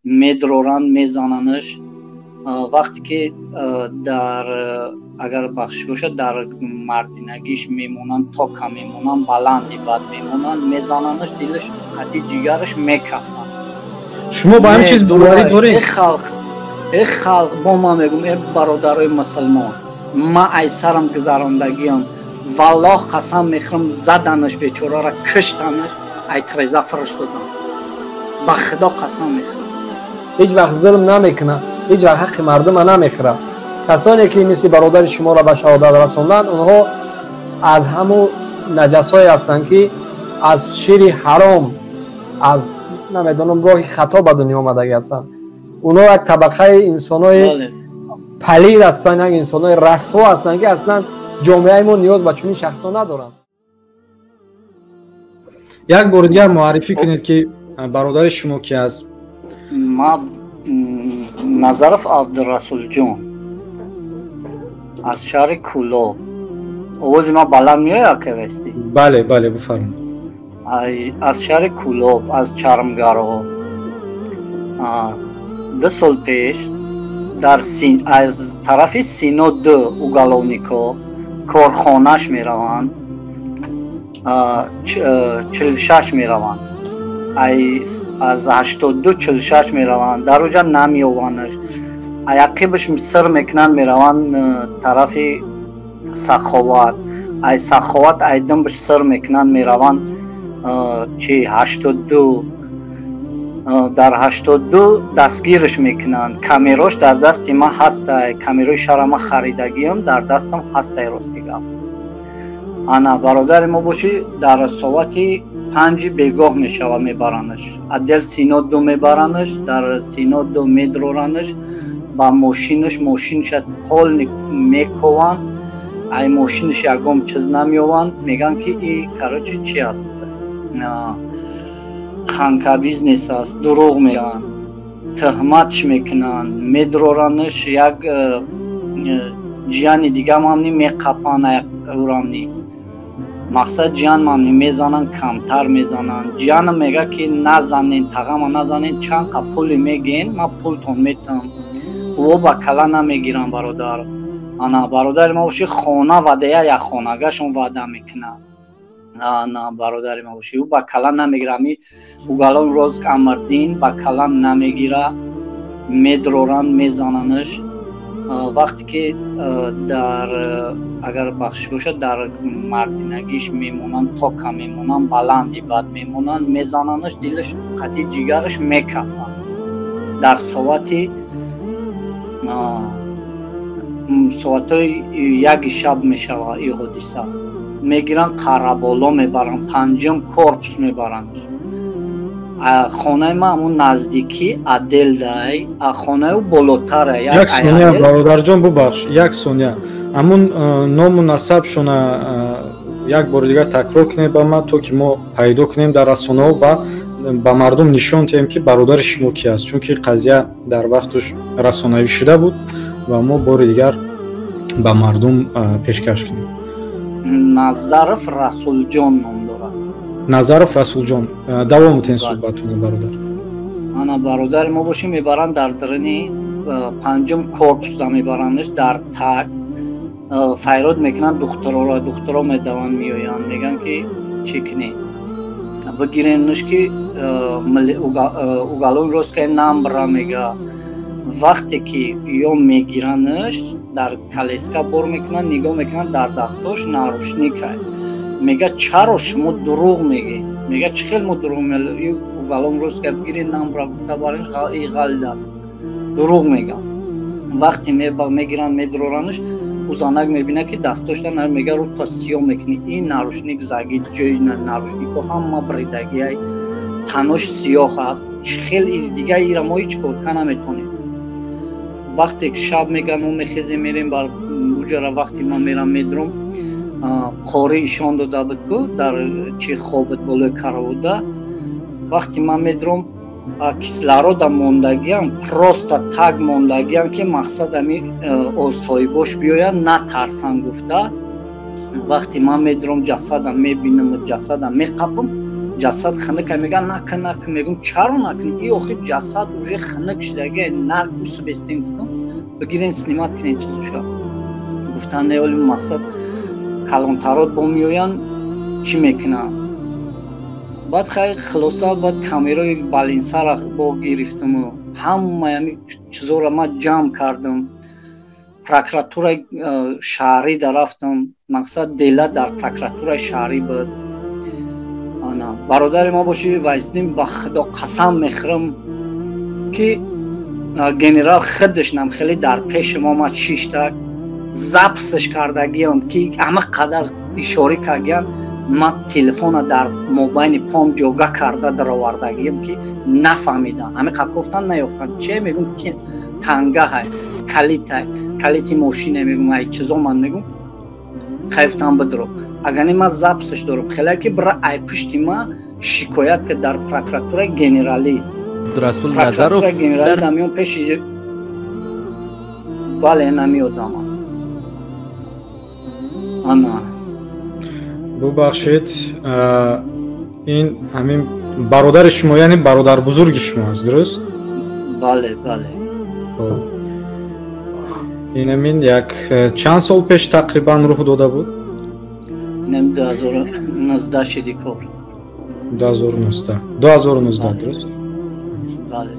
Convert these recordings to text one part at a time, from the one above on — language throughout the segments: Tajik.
Медроранд, мезананаш. Вақте ки дар, агар бахшиш бошад, дар мардинагиш мемонанд, тока мемонанд, баланди бад мемонанд, мезананаш, дилаш қатъи ҷигараш мекафад. Шумо ба ҳамин чиз боварӣ доред? Э халқ, э халқ, бо ман мегӯм, э бародарои мусулмон, ман ай сарам гузарондагиам, валлоҳ қасам мехӯрам, заданаш бечорара, киштанаш, ай треза фурӯш додам, ба худо қасам мехӯрам. Ҳеҷ вақт зулм намекунад, ҳеҷ вақт ҳаққи мардума намехӯрад. Касоне ки мисли бародари шуморо ба шаҳодат расонданд, онҳо аз ҳамун наҷасҳое ҳастанд, ки аз шири ҳаром, аз намедонам роҳи хато ба дунё омадагӣ ҳастанд. Онҳо як табақаи инсонои палид ҳастанд, як инсонои расво ҳастанд, ки аслан ҷомеаи мо ниёз ба чунин шахсҳо надоранд. Як бори дигар муаррифӣ кунед, ки бародари шумо ки аст? Ма Назаров Абдурасулҷон аз шаҳри Кӯлоб. Овози ман баланд меояд, кавести? Бале, бале, бифармоед. Аз шаҳри Кӯлоб, аз Чармгарҳо. 2 сол пеш дар аз тарафи Сино ду уголовнико корхонаш мераванд, 46 мераванд, аз 82 46 мераванд, дар уҷа намеёванаш, ақибаш сир мекунанд, мераванд тарафи Саховат, ай Саховат айдимбаш сир мекунанд, мераванд чи 82. Дар 82 дастгираш мекунанд. Камерош дар дасти ман ҳастай, камерои шаҳра ман харидагиам, дар дастам ҳастай. Рости гап, ана бародари мо бошӣ, дар соати 5-и бегоҳ мешава, мебаранаш отдел Сино ду, мебаранаш, дар Сино ду медроранаш ба мошинаш, мошинаша полный мекованд, ай мошинаш ягон чиз намеёванд. Мегӯянд, ки и, короче, чи аст, ханка бизнес аст, дурӯғ мегӯянд, тӯҳматш мекунанд, медроранаш. Як ҷияни дигамамни меқапанд, урамни мақсад ҷиянмамни мезананд, камтар мезананд. Ҷиянам мега, ки назанен, тағама назанен, чанд қа пуле мегӯен, ман пултон метам. Ӯ ба кала намегирам, бародар. Ана бародари ма боши, хона ваъдая, як хонагашон ваъда мекунад. На, бародари ма боши, ӯ ба кала намегира, ами уголовный розыск Амрдин ба кала намегира. Медроранд, мезананаш. Вақте ки дар, агар бахшиш бошад, дар мардинагиш мемонанд, тока мемонанд, баланди бад мемонанд, мезананаш, дилаш қатъи ҷигараш мекафад. Дар соатҳои 1-и шаб мешавад ин ҳодиса. Мегиранд, Қараболо мебаранд, панҷум корпус мебаранд. Хонаи ман ҳамун наздикӣ отделдай, хонаи ӯ болотара. Як сония, бародарҷон, бубахш, як сония. Ҳамун ному насабшона як бори дигар такрор кунед ба ман, то ки мо пайдо кунем дар расонаҳо ва ба мардум нишон диҳем, ки бародари шумо ки аст, чунки қазия дар вақтуш расонавӣ шуда буд ва мо бори дигар ба мардум пешкаш кунем. Назаров Расулҷон ном дорад. Назаров Расулҷон. Давом метен суҳбатуно, бародар. Ана бародари мо бошем, мебаранд, дар дарини панҷум корпусда мебарандаш, дар так файрод мекунанд духтароро. Духтаро медаванд, меоянд, мегӯянд, ки чӣ кунед, бигиренш, ки уголовный розыск намбра мега. Вақте ки ё мегиранаш, дар коляска бор мекунанд, нигоҳ мекунанд, дар дастош наручникай. Мега: «Чаро шумо дурӯғ мегӯед?» Мега: «Чӣ хел мо дурӯғ?» Уголовный розыск бигирен, намбра гуфта баринш, ғалид аст, дурӯғ мегӯям. Вақте мегиранд, медроранаш, ӯ занак мебинад, ки дастошта, мега: «Рӯта сиёҳ мекунӣ, ин наручник заги, ҷои наручнико ҳама бридагиай, танош сиёҳ аст, чӣ хел дига ира мо ҳеҷ кор ка наметонем». Вақте ки шаб мегӯям, мо мехезем, мерем бар уҷара. Вақте ман мерам, медурам, қорӣ ишон дода буд ку дар чи хобит болои каровода. Вақте ман медурам, кислорода мондагиам, просто так мондагиам, ки мақсад ами соҳибош биёянд, натарсанд гуфта. Вақте ман медурам, ҷасадам мебинам, ҷасадам меқапам. Ҷасад хунука, мегӯяд накун, накун. Мегӯм чаро накун? И охир ҷасад уже хунук шудаги, нарг усубестем, гуфтам, бигирен снимать кунен чизуша. Гуфтан не, оли мақсад калонтарот бо меоянд, чӣ мекунанд. Баъд хай хулоса, баъд камераи балинсара бо гирифтаму ҳамаи ҳами чизоро ман ҷамъ кардам. Прокуратураи шаҳрӣ да рафтам, мақсад дела дар прокуратураи шаҳрӣ буд. Ана бародари ма боши Вайсдин, ба Худо қасам мехӯрам, ки генерал худаш нам хеле дар пеши мо омад, шишта, запись ш кардагиам, ки ҳама қадар ишорӣ кардагиян. Ман телефона дар мобайни пом ҷога карда даровардагиам, ки нафаҳмидам. Ҳамиқа гуфтан, наёфтан. Че мегум, тангаҳай, калитай, калити мошине, мегум, ай чизо ман мегум. Хай гуфтам, бидро, агар не ман запись ш дорам, хеле ки бира ай пушти ма шикоят ки дар прокуратураи генералӣ. Расул Назаров. Генералӣ намиён пеши, бале, нами одам аст, ана. Бубахшед, ин ҳамин бародари шумо, яъне бародар бузурги шумо аст, дуруст? Бале, бале. Ин ҳамин як чанд сол пеш тақрибан рух дода буд? Инам 2019 шиди кор. 2019, 2019, дуруст? Бале.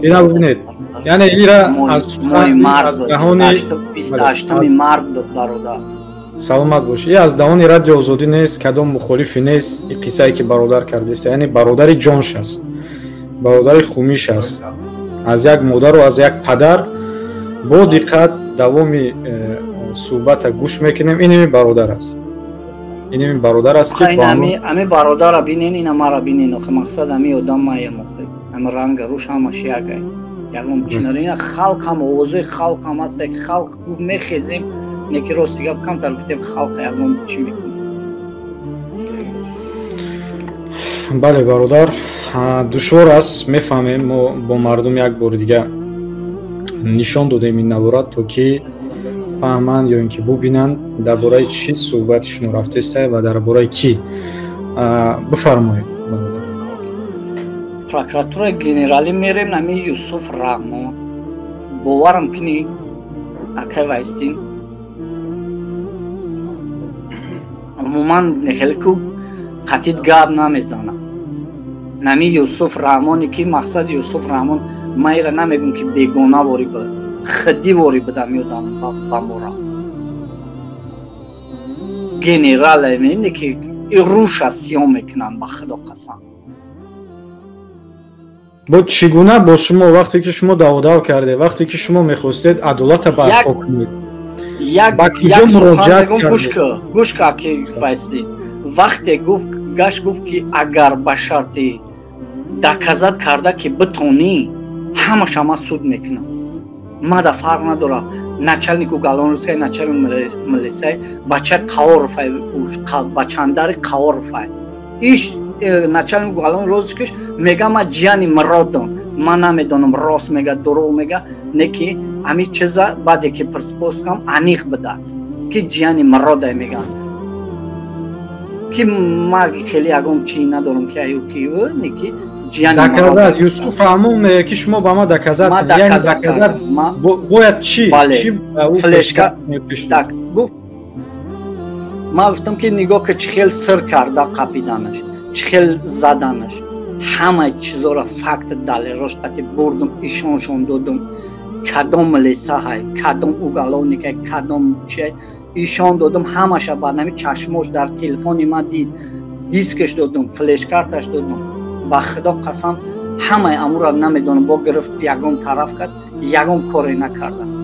Ина бибинед, яъне ира аз даҳони 28-уми март буд, бародар. Саломат бош. И аз даҳони Радио Озодӣ нест, кадом мухолифе нест. И қиссае ки бародар кардест, яъне бародари ҷонш аст, бародари хумиш аст, аз як модару аз як падар. Бо диққат давоми суҳбата гӯш мекунем. Иними бародар аст, иними бародар аст, ки ами бародара бинен, ина мара бинен. Охи мақсад ами одам маям, охи ами ранга руш ҳамаш якай, ягон чи надорем. Ина халқ ҳам, овозои халқ ҳам аст, ки халқ гуфт мехезем, неки рости гап камтар гуфтем, халқ ягон чӣ мекунем. Бале, бародар, душвор аст, мефаҳмем. Мо бо мардум як бори дига нишон додем ин наворат, то ки фаҳманд ё ин ки бубинанд, дар бораи чӣ суҳбати шумо рафтеста ва дар бораи кӣ. Бифармоед. Прокуратураи генералӣ мерем, нами Юсуф Раҳмон, боварам кини, акай Вайсдин, умуман хеле ку қатид гап намезанам. Нами Юсуф Раҳмоне ки мақсад Юсуф Раҳмон, ман ира намегӯм, ки бегона ворӣ буд, хиддӣ ворӣ будам ёдам ба мора генерал мебине, ки руша сиём мекунанд, ба Худо қасам. Бо чӣ гуна бо шумо, вақте ки шумо даводав кардед, вақте ки шумо мехостед адолата барпо кунед, ба куҷо муроҷиат кардед? Гӯш ка, ки Файсли вақте гуфт, гашт гуфт, ки агар ба шарти доказать карда ки битонӣ, ҳамаша ман суд мекунам, мада фарқ надорад, начальнику галонрусай, начальник милисай, бача Қаворовай, бачандари Қаворовай, иш начальник галон розыскиш мега, ман ҷияни Муродам. Ман намедонам, рост мега, дурӯғ мега, не ки ҳами чиза баъде ки пурспос кам, аниқ буда, ки ҷияни Муродай меган, ки ма хеле ягон чи надорам, ки аю ки не ки ҷияни. Доказать Юсуф Раҳмон мега, ки шумо ба ма доказать, яъне доказать бояд чӣ? Чӣ флешка гуфт. Ман гуфтам, ки нигоҳ ки чӣ хел сир карда қапиданаш, чӣ хел заданаш, ҳамаи чизоро, факт далелрош қати бурдум, ишоншон додум, кадом милисаҳай, кадом уголовник ай, кадом чи, ишон додум ҳамаша. Баъд нами чашмош дар телефони ман дид, дискаш додум, флешкарташ додум. Ба Худо қасам, ҳамаи амура намедонам, бо гирифт ягон тараф кард, ягон коре накардааст.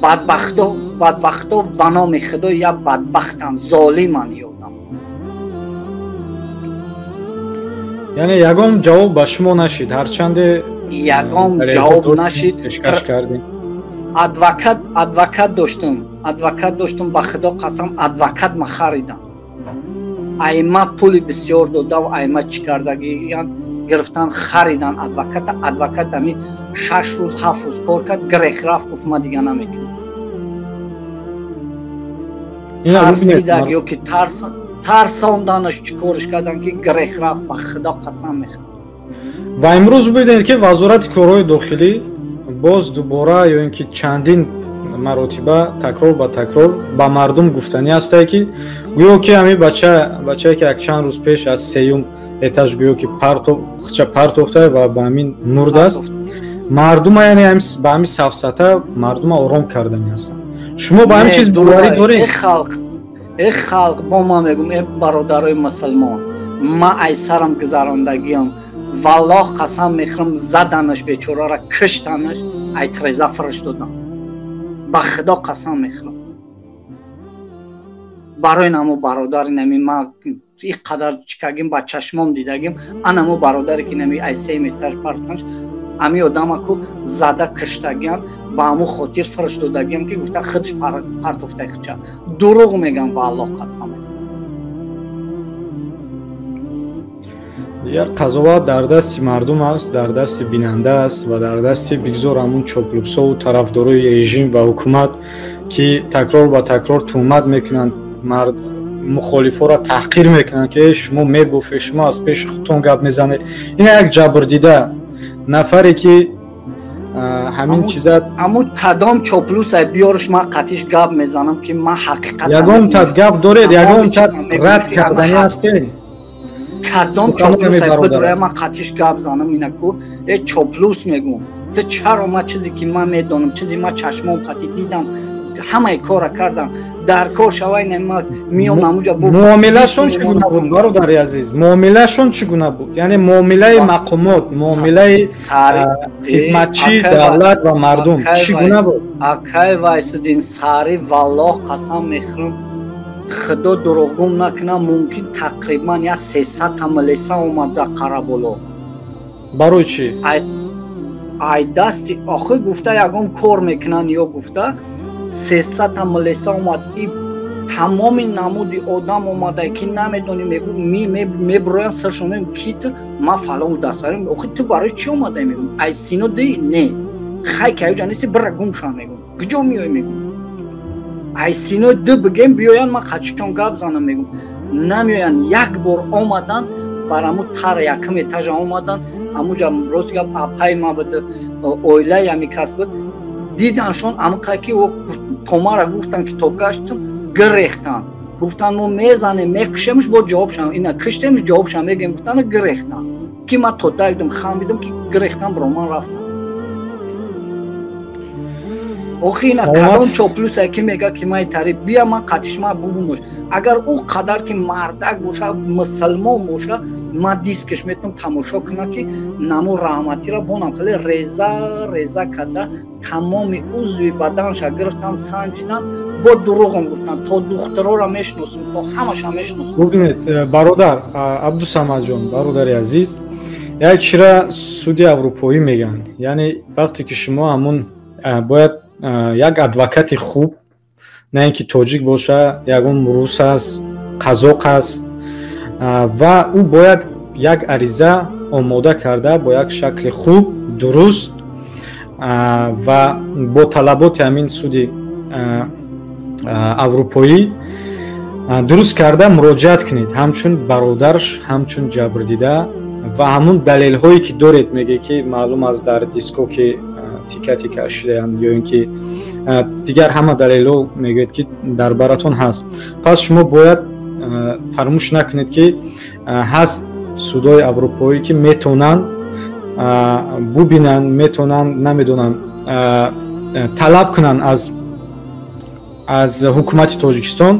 Бадбахто, бадбахто, ба номи Худо, як бадбахтан, золиман ёдам. Яъне ягон ҷавоб ба шумо нашид, ҳарчанде ягон ҷавоб нашид. Пешкаш кардем. Адвокат, адвокат доштум, адвокат доштум, ба Худо қасам, адвокат ма харидам, айма пули бисёр додав, айма чӣ кардагиян, гирифтан, харидан адвоката. Адвокат ами 6 рӯз, 7 рӯз кор кард, грех рафт, гуфт, ма дига намекунам. Тарсидаг ё ки тарс. Тарсонданаш чӣ корш кардан ки грех рафт, ба худо қасам мехӯрам. Ва имрӯз бибинед, ки Вазорати корҳои дохилӣ боз дубора ё ин ки чандин маротиба такрор ба такрор ба мардум гуфтанӣ ҳастае, ки гӯё ки ҳамин бачае, ки якчанд рӯз пеш аз сеюм этаж гӯё ки хча партофта ва ба ҳамин мурдааст, мардума, яъне ба ҳамин сафсата мардума ором карданӣ ҳастанд. Шумо ба ҳамин чиз боварӣ доред? Э халқ, бо ман мегӯм, э бародарои мусулмон, ман ай сарам гузарондагиам, валлоҳ қасам мехӯрам, заданаш бечорара, киштанаш, ай треза фириш додам, ба худо қасам мехӯрам. Барои намо бародари нами ма ин қадар чикагим, ба чашмом дидагим, анамо бародаре ки нами ай се метр партанш, ами одамаку зада киштагиан, ба ҳамун хотир фириш додагиам, ки гуфта худш партофтай хича. Дурӯғ мегам, ба Аллоҳ қасам мехӯрам. Дигар қазоват дар дасти мардум аст, дар дасти бинанда аст ва дар дасти бигзор ҳамун чоплупсову тарафдорои режим ва ҳукумат, ки такрор ба такрор туҳмат мекунанд, мухолифоро таҳқир мекунанд, ки шумо мебуфед, шумо аз пеши худтон гап мезанед. Ин як ҷабрдида нафаре, ки ҳамин чиза ҳамун кадом чоплусай биёрш, ман қатиш гап мезанам, ки ман ҳақиқат ягон тат гап доред, ягон тат рад карданӣ ҳастед? Кадом чоплусай бидурая, ман қатиш гап занам? Инаку э чоплус мегӯм, ту чаро ман чизе ки ман медонам, чизе ман чашмом қати дидам, ҳамаи кора кардам, дар кор шавай, ма миём ҳамуҷа. Муомилашон чӣ гуна буд, бародари азиз? Муомилашон чӣ гуна буд? Яъне муомилаи мақомот, муомилаи хизматчии давлат ва мардум чӣ гуна буд? Акай Вайсиддин, сари валлоҳ қасам мехӯрам, худо дурӯғгум накунам, мумкин тақрибан як 300 милиса омада Қараболо. Барои чӣ? Ай дасти охир гуфта ягон кор мекунанд ё гуфта 300 милиса омад. И тамоми намуди одам омада, ки намедонӣ, мегӯ мебуроянд саршон, мегӯм ки ту, ман фалон дастарем. Охи ту барои чӣ омадаи? Мегӯм ай сино ди не хай каюҷа нести, бира гум шав, мегӯм куҷо меоӣ? Мегӯм ай сино ду бигем биёянд, ман қачон гап занам, мегӯм намеоянд. Як бор омаданд, бар ҳамун тар якум этажа омаданд, ҳамуҷа рост гап апаи ма буд, оилаи ҳами кас буд, диданшон амқа ки томара гуфтанд, ки то гаштам гирехтанд, гуфтанд мо мезанем, мекушемш, бо ҷавобшам ина киштемш, ҷавобшам мегем, гуфтанд, гирехтанд, ки ман то дайдум хамидам, ки гирехтан бироман рафтам. Охи ина кадом чоплусе ки мега ки ман тари бия, ман қатишма бугумош. Агар ӯ қадар ки мардак боша, мусулмон боша, ман дискаш метавонам тамошо кунам, ки намо раҳматиро бонам хеле реза реза карда, тамоми узви баданша гирифтан, санҷидан, бо дурӯғам гуфтан, то духтарора мешиносам, то ҳамаша мешиносам. Бубинед, бародар Абдусамадҷон, бародари азиз, як чира суди аврупоӣ мегӯянд, яъне вақте ки шумо ҳамун бояд як адвокати хуб, на ин ки тоҷик боша, ягон рус аст, қазоқ аст, ва ӯ бояд як ариза омода карда бо як шакли хуб, дуруст ва бо талаботи ҳамин суди аврупоӣ дуруст карда муроҷиат кунед, ҳамчун бародарш, ҳамчун ҷабрдида, ва ҳамун далелҳое ки доред, мегӯед ки маълум аст дар диско ки тика тика шудаанд ё ин ки дигар ҳама далелҳо мегӯяд ки дар баратон ҳаст. Пас шумо бояд фаромӯш накунед, ки ҳаст судҳои аврупоӣ, ки метавонанд бубинанд, метавонанд, намедонам, талаб кунанд аз ҳукумати Тоҷикистон,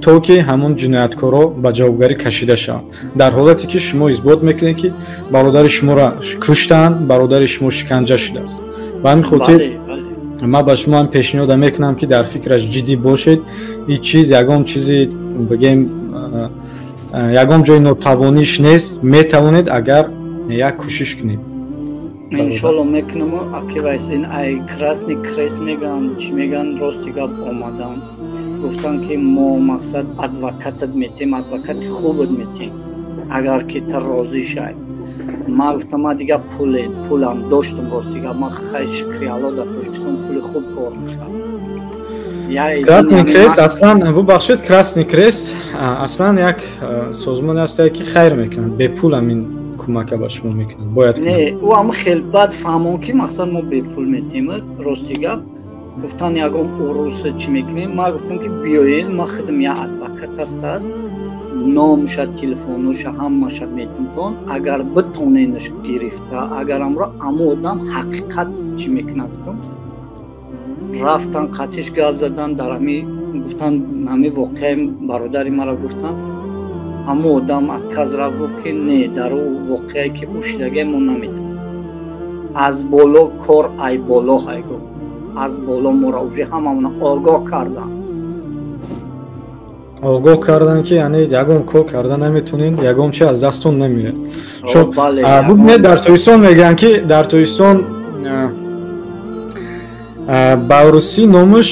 то ки ҳамон ҷинояткоро ба ҷавобгарӣ кашида шаванд. Дар ҳолате ки шумо исбот мекунед, ки бародари шуморо куштанд, бародари шумо шиканҷа шудааст. Ба ҳамин хотир ман ба шумо ҳам пешниҳода мекунам, ки дар фикраш ҷиддӣ бошед. Ин чиз ягон чизи бигем ягон ҷои нотавониш нест, метавонед агар як кӯшиш кунед. Иншолло мекунам. Аки Вайсин, ай Красный Крест мегӯянд, чӣ мегӯянд, рости гап омаданд, гуфтанд ки мо мақсад адвокатат метем, адвокати хубат метем, агар ки ту розӣ шай. Ман гуфтам ман дигар пулам доштам, рости гап ман хай шукри Алло дар Тоҷикистон пули хуб кор мекардам. Красный Крест аслан, бубахшед, Красный Крест аслан як созмоне аст, ки хайр мекунад, бепул ҳамин кӯмака ба шумо мекунад, бояд. Не, ӯ ҳам хел бад фаҳмон, ки мақсад мо бепул метиҳем. Рости гап, гуфтан ягон уруса чӣ мекунем. Ман гуфтам, ки биёед, ман худам як адвокат ҳаст, номша, телефоноша, ҳамаша метимтон, агар битоненаш гирифта, агар амро амо одам ҳақиқат чӣ мекунад. Гуфтам, рафтан, қатиш гап задан, дар ҳами гуфтан, ҳами воқеаи бародари маро гуфтан. Ҳамо одам отказ рафт, гуфт, ки не, дар ӯ воқеае ки ӯ шидагае, мо наметавонем, аз боло кор, ай боло ҳай, гуфт, аз боло моро уже ҳамамона огоҳ кардан. Огоҳ кардан, ки яъне ягон кор карда наметонед, ягон чи аз дастон намеояд. Бубинед, дар Тоҷикистон мегӯянд, ки дар Тоҷикистон ба русӣ номаш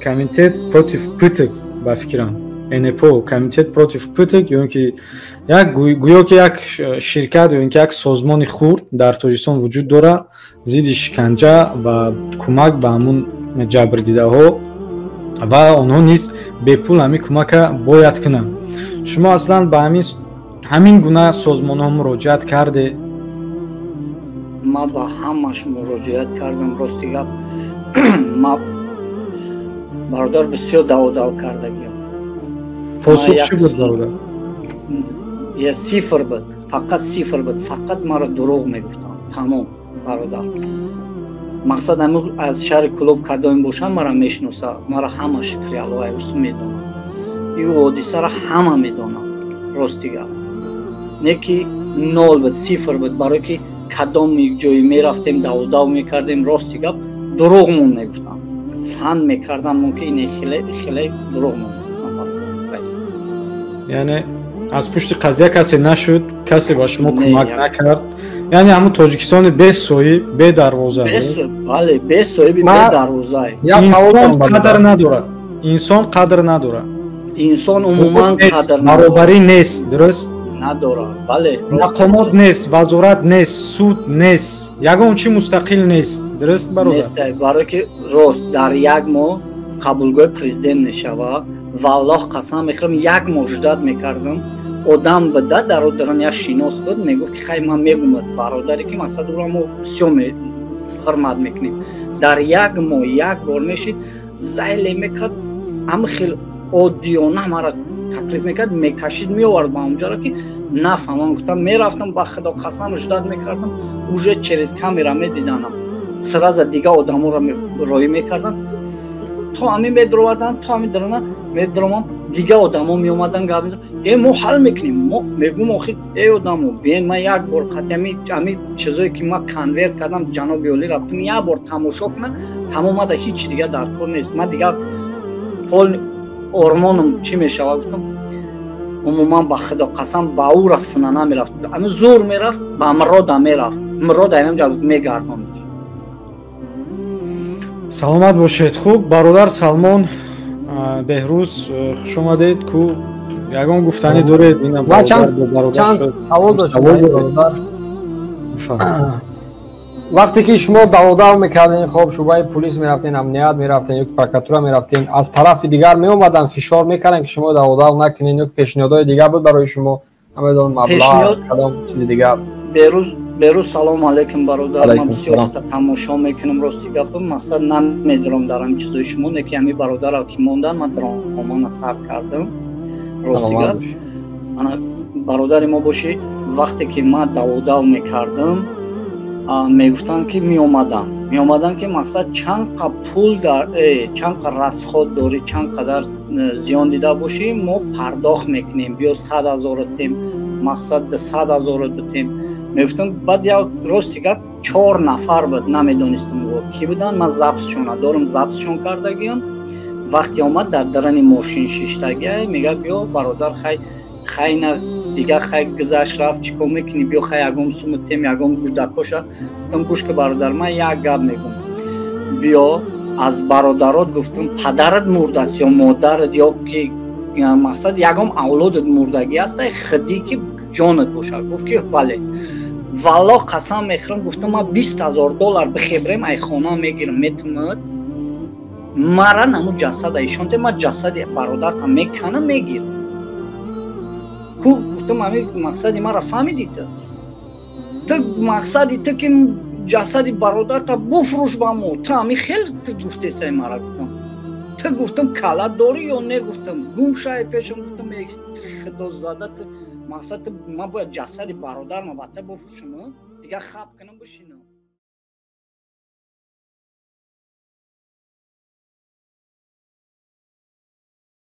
Комитет против пыток, ба фикрам, НПО, Комитет против пыток, ё ки як гӯё ки як ширкат ё ки як созмони хурд дар Тоҷикистон вуҷуд дорад, зидди шиканҷа ва кӯмак ба ҳамун ҷабрдидаҳо, ва онҳо низ бепул ҳамин кӯмака бояд кунанд. Шумо аслан ба ҳамин гуна созмонҳо муроҷиат карде? Ман ба ҳамаш муроҷиат кардам. Рости гап, ма, бародар, бисёр даводав кардагиам. Посух чӣ буд, бародар? Я сифр буд, фақат сифр буд, фақат маро дурӯғ мегуфтанд, тамом. Бародар, мақсад ҳамин аз шаҳри Кӯлоб кадоим бошам, мара мешиноса, мара ҳама Шукри Аллоҳ медонад, ин ҳодисаро ҳама медонад. Рости гап, не ки нол буд, сифр буд, барое ки кадом ҷое мерафтем, даводав мекардем, рости гап, дурӯғмон мегуфтанд, фан мекардан, мумкин ин хеле хеле дурӯғмон. Яъне аз пушти қазия касе нашуд, касе ба шумо кӯмак накард. Яъне ҳамун Тоҷикистони бесоҳиб, бедарвоза. Бале, бесоҳиби, бедарвоза. Инсон қадр надорад, инсон қадр надорад. Инсон умуман қадр баробарӣ нест, дуруст? Надорад, бале. Мақомот нест, вазорат нест, суд нест, ягон чи мустақил нест, дуруст, бародар? Нест, барое ки рост, дар як моҳ қабулгоҳи президент мешавад. Валлоҳ, қасам мехӯрам, як моҳ ждать мекардам. Одам буда, дар дарон як шинос буд, мегуфт, ки хай, ман мегумад, бародаре, ки мақсад ӯро мо бисёр ҳурмат мекунем. Дар як моҳ як бор мешид, зайле мекард, ҳама хел оддиёна мара таклиф мекард, мекашид, меовард ба онҷаро, ки нафаҳмам. Гуфтам, мерафтам, ба худо қасам, ждать мекардам, уже через камера медиданам, сразу дига одаморо роӣ мекарданд, то ҳамин медуровардан, то ҳамин дарона медуромам, дига одамо меомадан, гап э, мо ҳал мекунем. Мо мегӯм, охи, э, одамо, биен, ман як бор қати ҳами чизое, ки ман конверт кардам, ҷаноби олӣ рафтам, як бор тамошо кунам, тамом, мада ҳичи дига дар кор нест, ман дигар пол ормоном чӣ мешавад, гуфтам. Умуман, ба худо қасам, ба ӯра сина намерафт, ами зур мерафт, ба мрода мерафт, мрода инамҷа мегардонд. Саломат бошед. Хуб, бародар Салмон Беҳрӯз, хуш омадед. Ку ягон гуфтанӣ доред? Чанд савол доштам. Вақте ки шумо даводав мекардем, хоб, шӯъбаи пулис мерафтен, амният мерафтен ё ки прокуратура мерафтен, аз тарафи дигар меомаданд, фишор мекарданд, ки шумо даводав накунед, ё ки пешниҳодҳои дигар буд барои шумо, намедонам, маблағ, кадом чизи дигар? Берӯз, Берӯз, салому алайкум, бародар. Ман бисёр тамошо мекунам. Рости гапа, мақсад намедорам дар ҳамин чизои шумо, не ки ҳамин бародарам, ки мондан, ман дромана сар кардам. Рости гап, ана бародари мо бошӣ, вақте ки ман даводав мекардам, мегуфтанд, ки меомаданд, ки мақсад чанд қа пул дар чанд қа расход дорӣ, чанд қадар зиён дида бошӣ, мо пардохт мекунем, биё, 100 000 тем, мақсад 100 000 битем, мегуфтам. Баъд як, рости гап, чор нафар буд, намедонистам кӣ буданд. Ман запись шона дорам, запись шон кардагиам. Вақте омад, дар дарани мошин шиштагия, мега: «Биё, бародар, хай, хайна дига, хай, гузашт, рафт, чӣ кор мекунӣ, биё, хай, ягон суму тем, ягон гудакоша». Гуфтам: «Гӯш ки, бародар, ман як гап мегӯм, биё, аз бародарот, гуфтам, падарат мурдааст ё модарат, ё ки мақсад ягон авлодат мурдагӣ аст, хидӣ ки ҷонат бошад?» Гуфт, ки бале. Валлоҳ, қасам мехӯрам, гуфтам, ман 20 000 доллар бихебрем, ай хона мегирам, метумад. Мара наму ҷасада ишонте, ман ҷасади бародарта меканам, мегирам ку. Гуфтам, ами мақсади мара фаҳмидӣ ту? Ту мақсади ту ки ҷасади бародарта буфрӯш ба мо, ту ами хел ту гуфтесай мара. Гуфтам, ту, гуфтам, кала дорӣ ё не? Гуфтам, гум шай пешам. Гуфтам, худозада, ту мақсад ту ман бояд ҷасади бародарма ба ту буфрӯшам, дигар хаб кунам, бишинам.